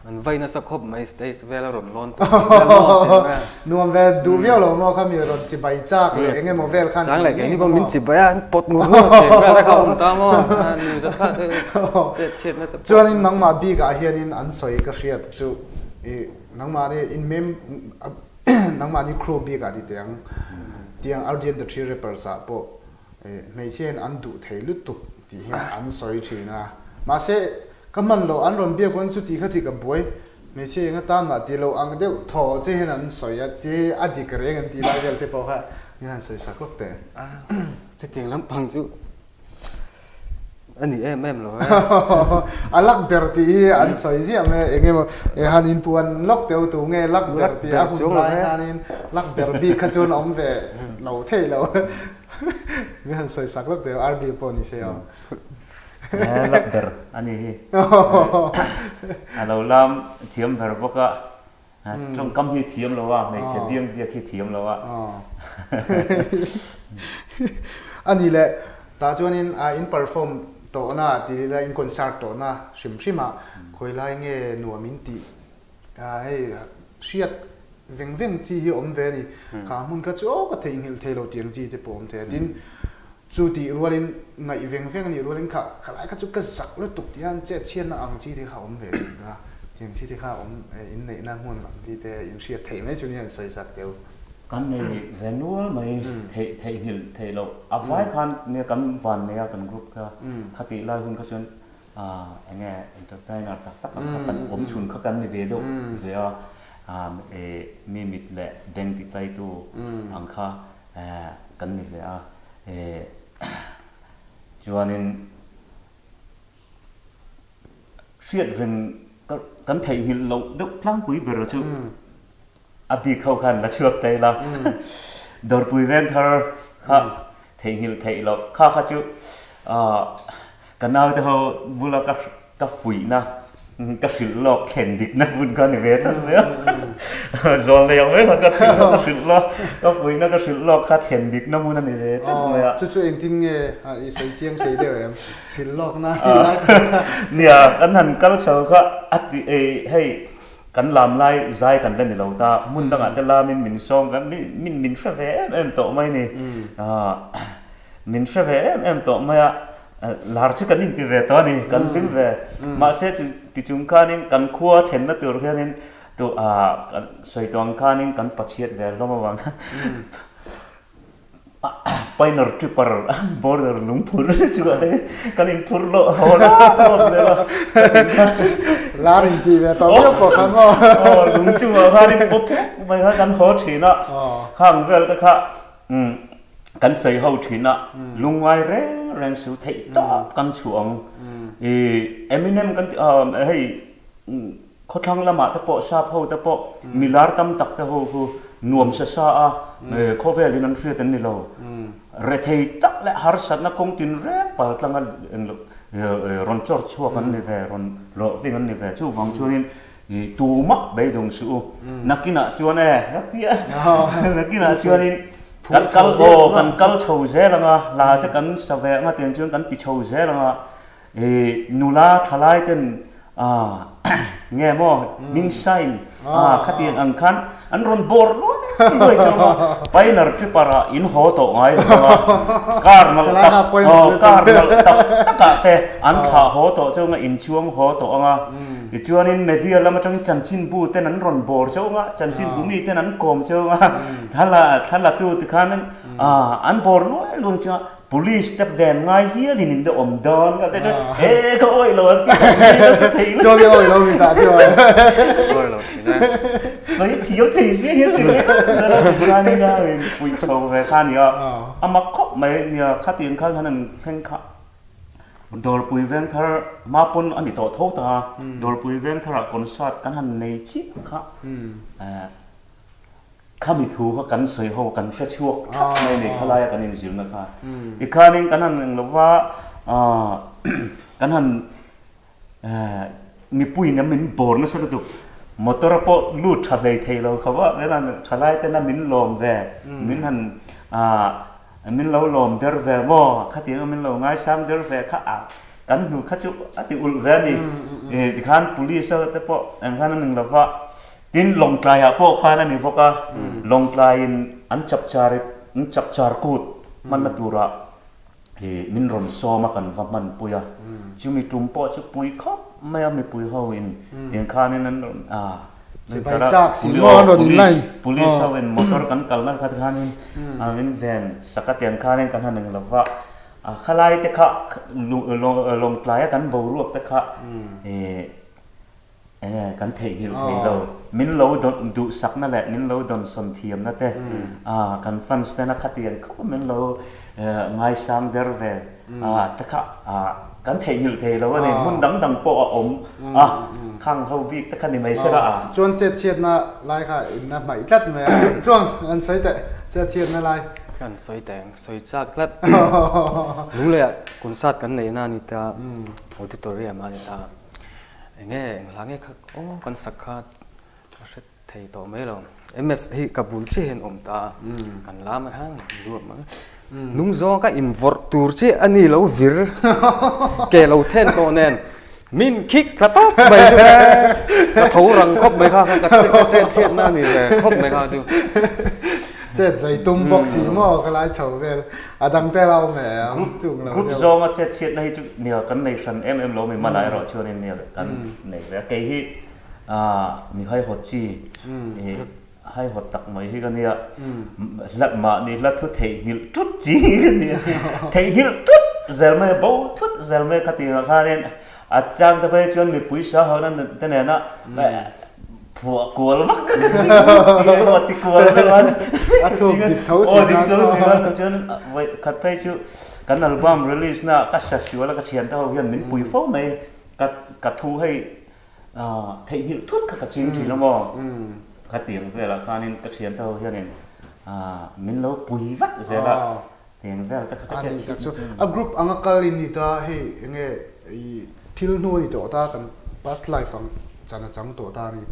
Speaker 3: An vai nasa khawp mai stage vel a rawn lawn tawh ang vel maw tih vel.
Speaker 1: Nuam ve duh viau lo maw kha mi rawn chibai chak leh eng emaw vel khan
Speaker 3: Chang leh keini pawh min chibai a an pawt ngur ngur tih vel te kha a awm ta maw nuih zat kha te chet chhiatna te pawh.
Speaker 1: Chuanin nangmah bikah hianin an sawi ka hriat chu i nangmahni in mem nangmahni crew bikah ti teh ang tiang Ardian the Tree Rappers ah pawh hmeichhia hian an duh thei lutuk tih hian an sawi thin a mahse Ka hman loh an rawn biak pawn chuti kha thik a buai, hmeichhia eng atan mah ti lo ang deuh thaw che hian an sawi a, ti a dik reng an tih lai vel te pawh kha min han sawi sak lawk teh.
Speaker 3: Chutiang lampang chu. A ni em em lo e.
Speaker 1: A luck ber tih hi an sawi ziah mai a, eng emaw eh han inpuan lawk teuh tu nge luck ber tih a hun lai khanin luck ber bik kha chuan awm ve lo thei lo. Min han sawi sak lawk teuh RD pawh ni se aw.
Speaker 2: Luck ber a ni hi. A lo lam thiam ber bawk a. Tawngkam hi thiam lo a, hmeichhe biang biak hi thiam lo a.
Speaker 1: A ni le, tah chuanin in perform tawhna ti ila in concert tawhna hrim hrim ah khawi lai nge nuam in tih hei hriat veng veng chi hi awm ve a ni. Kha hmun kha chu aw ka theihnghilh thei lo tih ang chi te pawh awm thei a. Tin, Chu tih rualin ngaih veng veng a nih rualin kha khalai kha chu ka zak lutuk tih a chet chhiatna ang chi te kha awm ve thin a, tiang chi te kha awm inneihna hmun ang chi te in hriat theih mai chu nia an sawi zak deuh.
Speaker 2: Kan nei ve nual mai theih theihnghilh theih loh a vai khan nia kan van nei a kan group kha khatih lai hun kha chuan eng nge entertainer tak tak ang kha kan awm chhun kha kan ni ve deuh ve a, mi mit leh beng ti tlaitu ang kha kan ni ve a chuanin hriat reng kan theihnghilh loh deuh tlangpui ber chu a bik ho khan la chhuak ta ila dawrpui veng thar kha theihnghilh theih loh kha kha chu Ka naute ho bula ka ka fuihna ka hrilh lawk thlen dikna hmun kha ni ve tlat mai a. Zawl nei ang mai khan ka fuihna ka hrilh lawk ka fuihna ka hrilh lawk kha thlen dikna hmun a ni ve tlat mai a.
Speaker 1: Chu chu engtin nge i sawi chiang thei deuh em? Hrilh lawkna tih lai kha.
Speaker 2: Nia, kan han kal chho kha a ti hei kan lam lai zai kan la ni lo ta, hmun dangah te lamin min sawm min min hre ve em em tawh mai ni. Min hre ve em em tawh mai a, lar chu kan inti ve tawh a ni, kan hlim ve. Mahse chu ti chung khanin kan khua thlenna tur hianin tu ah kan sawi tawh ang khanin kan pachhiat ve hlawm avang khan Pioneer Tripper border lungphur chungah te kan inphur lawh haw lawp lawp zel a.
Speaker 1: Lar inti ve tawh viau pawh khan maw?
Speaker 2: Aw lung chungah khanin pawp pawp mai kha kan haw thin a, khang vel te kha Umm, kan sawi ho thin a, lungngai reng reng su theih tawp kan chhuah ang. I Eminem kan tih a, hei khawthlang lamah te pawh sap ho te pawh milar tam tak te ho khu nuam sa sa a, khawvelin an hriat an ni lo. Rethei tak leh harsatna kawng tin reng pal tlanga rawn chawr chhuak an ni ve, rawn hlawhtling an ni ve. Chuvang chuanin I tumah beidawng suh u. Nakinah chuan e, nakinah chuanin kan kal aw, kan kal chho zel ang a, hla te kan sa ve ang a, tiang chuan kan ti chho zel ang a. I nula thalai ten ah nge maw hming sign ah khatiang ang khan an rawn bawr luai luai chauh a, Pioneer Tripper ah in haw tawh ngai lo ang a, car nalh tak aw car nalh tak takah te an thlah haw tawh chauh ang a, inchhuang haw tawh ang a. Tichuanin media lam atangin chanchinbu ten an rawn bawr chauh ang a, chanchinbu mi ten an kawm chauh ang a, thla thla latu ti khan an bawr luai luai chauh a, police te ven ngai hialin in deuh awm dawn ka ti chuan he ka awih lo an ti a, ni nasa thei lo.
Speaker 1: Chuan i awih lo mi tah chuan.
Speaker 3: Awih lo thin e.
Speaker 2: Sawi thiam thei si hian ti reng reng a ti khanin a fuih chho ve kha a ni a, a mak khawp mai nia khatiang khan han thleng kha. Dawrpui Vengthar hma pawn a ni tawh tho ta a, Dawrpui Vengtharah concert kan han nei chiah kha khami thu kha kan sawi ho kan hre chhuak thap mai a ni khalaia kan inzirna kha. Tikhanin kan han eng lova kan han Mipuiin a min bawr nasa lutuk, motor pawh lut tha hlei thei lo kho a, hmel tha lai ten a min lawm ve, min han min lo lawm der ve maw, khatiang a min lo ngaisang der ve kha a kan hnu kha chu a ti ulh ve a ni. Tikhan police ho te pawh eng khan an ning lo va, tin Lawngtlaiah pawh khan a ni bawk a, Lawngtlaiin an chapchar an chapchar kut hmanna turah Hi min rawn sawm a kan va hman pui a, chumi tum pawh chu pui khawp mai a mipui ho in tiang khanin an rawn a
Speaker 1: Sipai chak si maw an rawn in line
Speaker 2: Police ho in motor kan kalna kha khanin min ven sak a tiang khanin kan han eng lo va, a khalai te kha lawngtlai a kan boruak te kha Enge kan theihnghilh thei lo. Min lo duhsakna leh min lo dawnsawn thiamna te kan fans tena khatiang khawp min lo ngaisang der ve te kha. Kan theihnghilh thei lo a ni. Hmun dang dang pawh a awm a, khang ho bik te kha ni mai sela a.
Speaker 1: Chuan chet chhiatna lai kha inna hmaih tlat mai a, tluang an sawi teh chet chhiatna lai.
Speaker 3: Kan sawi teh ang, sawi chak tlat. Lungleiah concert kan neihna a ni ta, auditorium a ni ta. Enge eng hla nge kha aw kan sak kha ka hre Thei tawh mai lo. MS hi ka bul chiah hian awm ta a, kan lam ah hian ruat mai. Nung zawng ka invawrh tur chiah a ni lo vir ke lo then tawh nen min khik thla tawp mai chu e ka tho rang khawp mai kha kha ka chet chhiat na a ni ve khawp mai kha chu.
Speaker 1: Chet zai tum bawk si maw ka lai chho vel a dang te la awm e ang chung lo deuh.
Speaker 2: Group zawnga chet chhiatna hi chu nia kan nei hran em em lo mi hmanah erawh chuanin nia kan nei ve a kei hi Mi haihawt chi i haihawt tak mai hi ka nia. Hla mahni hla thu theihnghilh thut chi hi ka nia. Theihnghilh thut zel mai a, bo thut zel mai a khatinah khanin a chang te phei chuan mipui sa ho na te nena phuah kual vak ka ka chi tih emaw ti kual vek a.
Speaker 1: A thluk dik tho si
Speaker 2: nan. Aw dik tho si nan. Chuan vawi khat phei chu kan album release na ka sa sual a ka thiante ho hian min pui fo mai. Ka ka thu hei Theihnghilh thut kha ka ching thin a maw? Khatiang velah khanin ka thiante ho hianin min lo pui vat zel a, tiang vel te kha ka chet
Speaker 1: thin. Chu a group anga kal in ni ta hei enge i thil hnu a ni tawh ta kan past life ang chan a chang tawh ta a ni.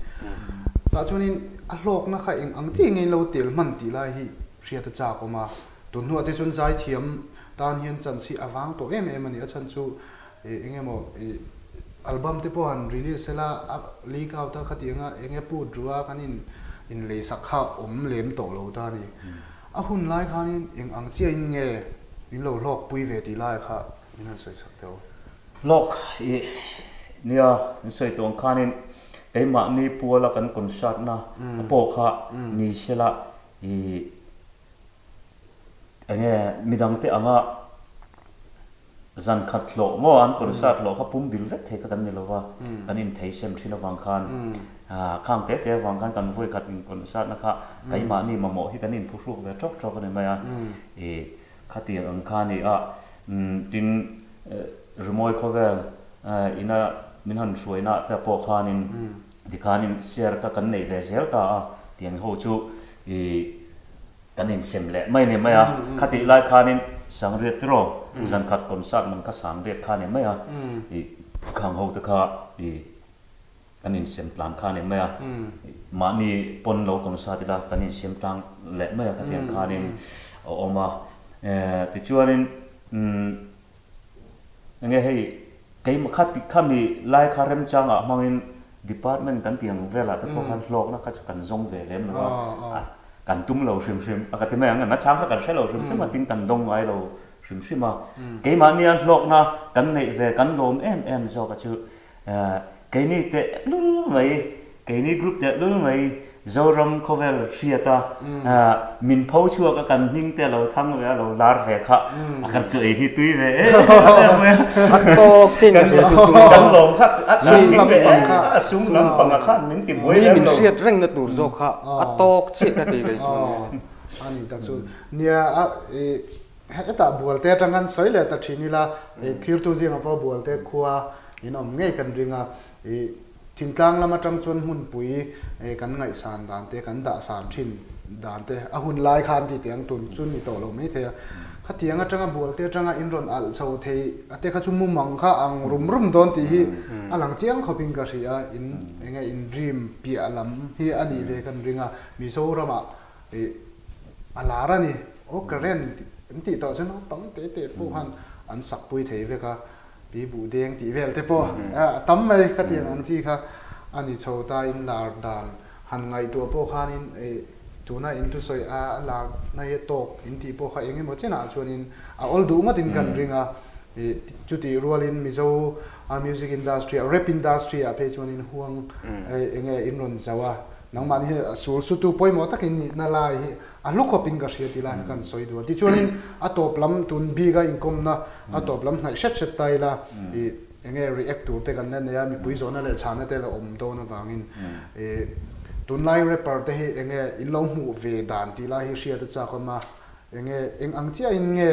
Speaker 1: Tah chuanin a hlawkna kha eng ang chiah nge in lo tel hman tih lai hi hriat a chak awm a, tun hnuah te chuan zaithiam tan hian chance hi a vang tawh em em a ni, a chhan chu ih eng emaw ih album te pawh han release sela a leak out a khatiang a eng nge put ru a kan in in lei sak kha awm lem tawh lo ta a ni. A hun lai khanin eng ang chiahin nge in lo hlawk pui ve tih lai kha min han sawi sak teh u.
Speaker 2: Hlawk ih nia min sawi tawh ang khanin keimahni puala kan concert na pawh kha ni sela ih Enge midangte anga zan khat hlawh maw an concert hlawh kha pum bil vek thei kha kan ni lova, kan inthei sem thin avang khan khang te te avang khan kan vawi khat in concert na kha keimahni mamawh hi kan inphuhruk ve tawk tawk a ni mai a, ih khatiang ang kha a ni a, tin rimawi khawvel ina min han hruaina te pawh khanin tikhanin share kha kan neih ve zel ta a, tiang ho chu ih Kan insem leh mai ni mai a, khatih lai khanin Sangriat tiraw zan khat concert man kha Sangriat kha ni mai a, ih khang ho te kha ih kan insem tlang kha ni mai a, mahni pawn lo concert ila kan insem tlang leh mai a khatiang khanin a awm a, tichuanin umm Enge hei keimah kha ti khami lai kha remchangah hmangin department kan tih ang velah te pawh khan hlawkna kha chu kan zawng ve lem lo a, kan tum lo hrim hrim a ka ti mai ang, nachang kha kan hre lo hrim hrim a tin kan dawng ngai lo hrim hrim a. Keimahnia hlawkna kan neih ve kan lawm em em zawk a chu Keini teh lul mai, keini group teh lul mai Zoram khawvel hriat a, min pho chhuak a kan hming te a lo thang ve a, lo lar ve kha a kan chu ei hi tui ve em em mai a.
Speaker 3: A tawk chin ka hria chu chu maw.
Speaker 2: Kan lawm kha a sum lampang kha a sum lampang a khan min ti buai lem lo.
Speaker 3: Mi min hriat reng na tur zawk kha a tawk chiah ka ti kei chu.
Speaker 1: A ni tak chu nia a i Hetah Bualte atang khan sawi leh ta thin ila, thirtu zingah pawh Bualte khua in awm ngei kan ring a, ih thingtlang lam atang chuan hmunpui kan ngaihsan dan te, kan dahsan thin dan te a hun lai khan ti teh ang tun chu ni tawh lo mai thei a. Khatiang atanga Bualte atanga in rawn alh chho thei a te kha chu mumang kha ang rum rum dawn tih hi a lang chiang khawpin ka hria a, in enge in dream piah lam hi a nih ve kan ring a, Mizoramah Ih a lar a ni. Aw current an tih tawh chuan naupang te te pawh khan an sak pui thei vek a, pi buh deng tih vel te pawh a tam mai khatiang ang chi kha a ni chho ta in lar dan han ngaihtuah pawh khanin ih tuna in thusawi a lar na hi a tawk in tih pawh kha eng emaw chenah chuanin a awl duh ngawtin kan ring a, ih chutih rualin Mizo music industry ah rap industry ah phei chuanin huang eng nge in rawn zauh a. Nangmahni hi sul sutu pawimawh takin nihna lai hi a hlu khawpin ka hria tih lai kha kan sawi duh a. Tichuanin a tawp lam tun bika inkawmna a tawp lam hnaih hret hret ta ila ih eng nge react tur te kan la nei a, mipui zawhna leh chhana te la awm dawn avangin ih tunlai rapper te hi eng nge in lo hmuh ve dan tih lai hi hriat a chak awm a, eng nge eng ang chiahin nge.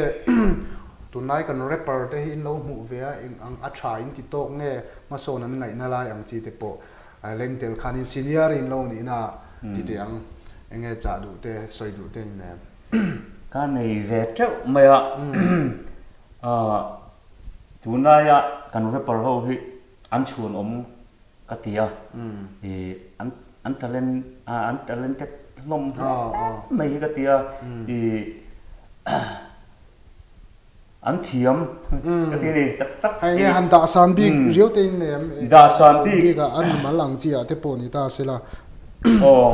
Speaker 1: Tunlai kan rapper te hi in lo hmuh ve a, eng ang a tha in ti tawk nge hmasawn an ngaihna lai ang chi te pawh leng tel khanin senior in lo nihna ti teh ang. Eng nge chah duh te, sawi duh te in nei em?
Speaker 2: Ka nei ve teuh mai a, tunlaia kan rapper ho hi an chhuanawm ka ti a, ih an an talent an talented hlawm hle mai hi ka ti a, ih an thiam ka ti a ni tak tak.
Speaker 1: Hei nge han dahsan bik riau te in nei em?
Speaker 2: Dahsan bik.
Speaker 1: Bik ah an mal ang chi ah te pawh ni ta se la.
Speaker 2: Aw.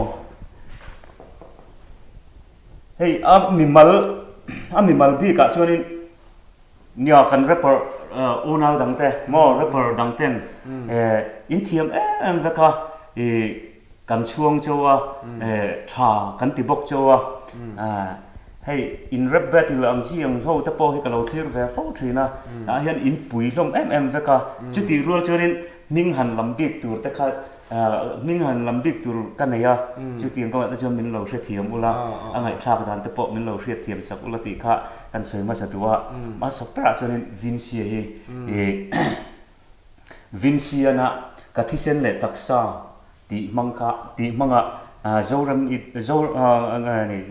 Speaker 2: Hei a mimal a mimal bik ah chuanin Nia kan rapper unau dang te maw rapper dang ten in thiam em em vek a i kan chhuang cheu a tha kan ti bawk cheu a hei in rap battle ang chi ang ho te pawh hi ka lo thlir ve fo thin a tah hian in pui hlawm em em vek a chutih rual chuanin hming han lam bik tur te kha Hming han lam bik tur ka nei a, chutiang kawngah te chuan min lo hrethiam ula, a ngaihthlak dan te pawh min lo hriatthiam sak ula tih kha kan sawi hmasa duh a. Hmasa berah chuanin Vincy-a hi ih Vincy-ana ka thisen leh taksa tih hmang kha tih hmanga Zoram Zo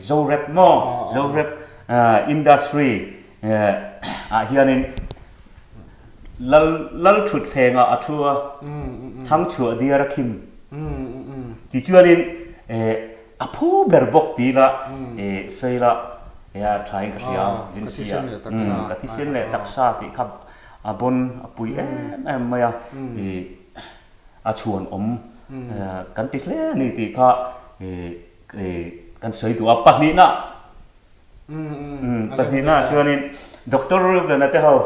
Speaker 2: Zorep maw Zorep industry ah hianin Lal lal thutthleng ah a thu a, thang chhuah diar a khim. Tichuanin a phu ber bawk ti ila sawi ila a tha in ka hria a, Vincy a ka thisen leh taksa tih kha a bawn a pui em em mai a, a chhuan awm kan ti hle a ni tih kha kan sawi duh a, pahnihna Pahnihna chuanin Doctor Reuben-a te ho,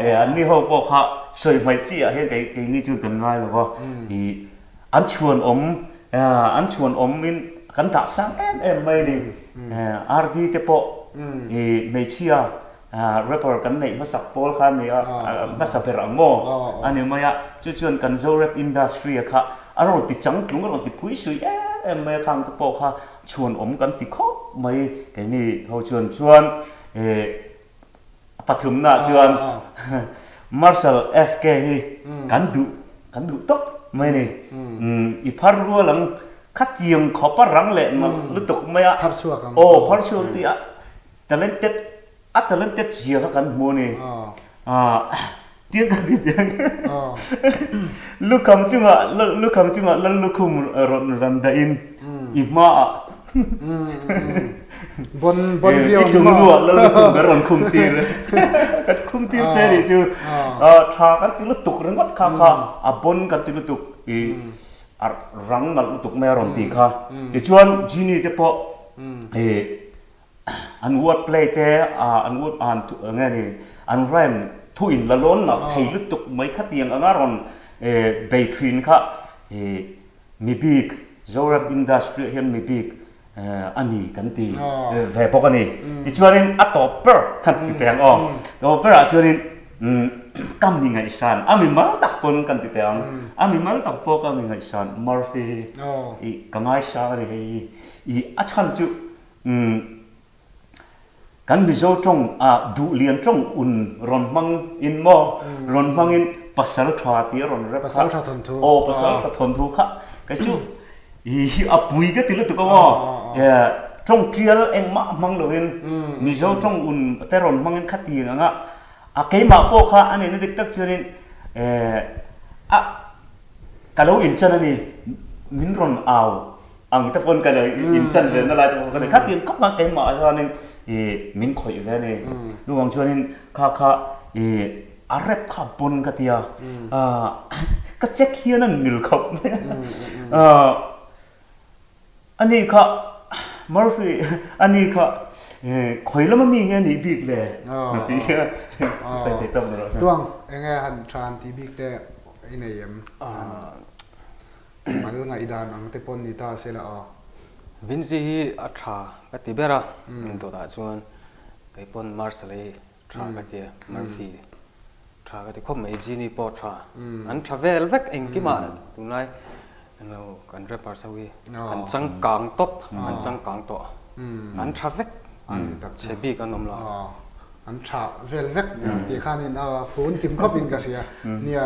Speaker 2: an ni ho pawh kha sawi hmaih chi ah hian keini chu kan ngai lo va, ih an chhuan awm, an chhuan awm in kan dah sang em em mai a ni. RD te pawh ih hmeichhia rapper kan neih hmasak pawl kha a ni a, hmasa ber ang maw a ni mai a, chu chuan kan Zorap industry a kha a rawn ti changtlung, a rawn ti phui sui em em mai a khang te pawh kha Chhuan awm kan ti khawp mai keini ho chuan chuan eh pathumna chuan Marshal FK hi kan duh kan duh tawp mai a ni. I phar rual ang khatiang khawp a rang leh nalh lutuk mai a.
Speaker 1: Phar chhuak ang.
Speaker 2: Aw phar chhuak tih a talented A talented zia kha kan hmu a ni. Tiang kan ti tiang. Lukham chungah lukham chungah lal lukhum rawn ran dah in i hma ah
Speaker 1: Bon bon viau
Speaker 2: i thlunglu ah lal lukhum kan rawn khum tir. Kan khum tir che nih chu tha kan ti lutuk ringawt kha kha a bon kan ti lutuk i a rang nalh lutuk mai a rawn ti kha. Tichuan Genie te pawh i An word play te an word an nge ni an rhyme thu in la lawn nalh thei lutuk mai khatiang anga rawn bei thin kha mi bik Zoram industry ah hian mi bik a ni kan ti ve bawk a ni. Tichuanin a tawp ber kan ti teh ang aw. Tawp berah chuanin ka mi ngaihsan a mi mal tak pawn kan ti teh ang. A mi mal tak pawh ka mi ngaihsan Murphy hi ka ngaisang a ni hei i a chhan chu Umm kan Mizo tawng ah duhlian tawng un rawn hmang in maw rawn hmang in pasal tha tih a rawn rep kha
Speaker 1: Pasal tha thawnthu
Speaker 2: aw pasal tha thawnthu kha kei chu hi a pui ka ti lutuk a maw tawng tial engmah hmang lo in Mizo tawng un te rawn hmang in kha ti ang a a keimah pawh kha a nihna dik tak chuan in a ka lo inchan a ni min rawn au Ang te pawn ka lo inchan ve na lai te pawh ka nei. Khatiang khawp khan keimah ah hianin ih min khawih ve a ni. Chuvang chuanin kha kha ih a rep kha pawn ka ti a, ka check hian an mil khawp mai a. Ani kha Murphy ani kha khawi lama mi nge nih bik le tih hi ka sawi thei tawp rawh.
Speaker 1: Tuang enge han tha han tih bik te i nei em? Mal ngaihdan ang te pawn ni ta se la aw.
Speaker 3: Vincy hi a tha ka ti ber a, dawtah chuan kei pawn Marcel hi tha ka ti a, Murphy tha ka ti khawp mai, Genie pawh tha, an tha vel vek engkimah tunlai englo kan rappers ho hi an changkang tawp, an changkang tawh, an tha vek, chhe bik an awm lo.
Speaker 1: An tha vel vek tih khanin a fun kim khawpin ka hria. Nia,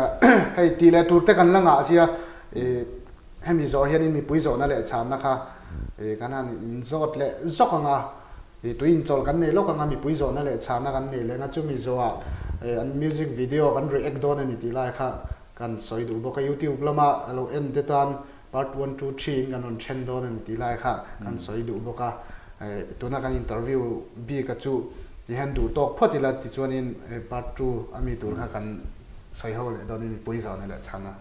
Speaker 1: hei tih leh tur te kan la ngah sia, ih hemi zawh hianin mipui zawhna leh chhanna kha ih kan han inzawt leh zawk ang a, ih tui inchawlh kan nei lawk ang a, mipui zawhna leh chhanna kan nei leh ang a, chumi zawhah ih an music video kan react dawn a ni tih lai kha kan sawi duh bawk a, youtube lama lo en te tan Part one, two, three in kan rawn then dawn a ni tih lai kha kan sawi duh bawk a, tuna kan interview bik a chu ti hian duh tawk phawt ila tichuanin part two a mi tur kha kan sawi ho leh dawn in mipui zawhna leh chhan a.